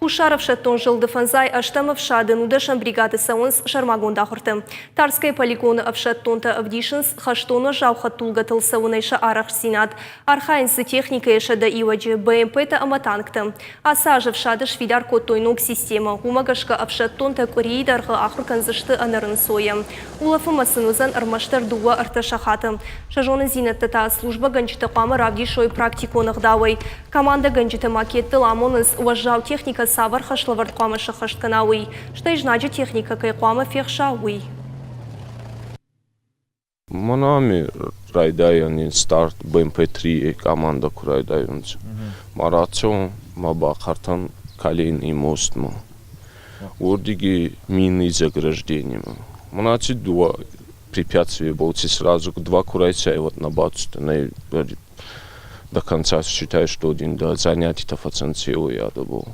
Хуссар ӕфсӕддон зылды фӕндзай ӕстӕм ӕфсады нудӕсӕм бригады цӕуынц сӕрмагонд ахуыртӕ. Тарскӕйы полигоны ӕфсӕддонтӕ ӕвдисынц хӕстон уӕззау хӕдтулгӕтыл цӕуынӕй сӕ арӕхстдзинад. Архайынц дзы техникӕйы 100 иуӕджы, БМП-тӕ ӕмӕ танктӕ. Ацы аз ӕфсады сфидар кодтой ног системӕ. Уымӕ гӕсгӕ ӕфсӕддонтӕ къуырийы дӕргъы ахуыр кӕндзысты ӕнӕрынцойӕ. Улӕфынмӕ сын уыдзӕн ӕрмӕстдӕр дыууӕ-ӕртӕ сахаты. Сӕ зонындзинӕдтӕ та службӕгӕнджытӕ хъуамӕ равдисой практикон ӕгъдауӕй. Командӕгӕнджытӕ макеттыл амонынц, уӕззау техникӕ цавӕр хӕслӕвӕрд хъуамӕ сӕххӕст кӕна, уый, стӕй знаджы техникӕ кӕй хъуамӕ фехса, уый. Мӕнӕ ами райдайӕни старт БМП-3-йи командӕ ку райдайунцӕ. Ма рацӕуӕн, ма бахъӕртӕн Калини мостмӕ. Уордиги мины заграждениемӕ. Мӕнӕ аци дууӕ препятствиебӕл ци сразу два ку райсай, нӕ бацудтӕн, до конца считай, что один да занятий-то фӕцӕнцӕ уоййадӕбӕл.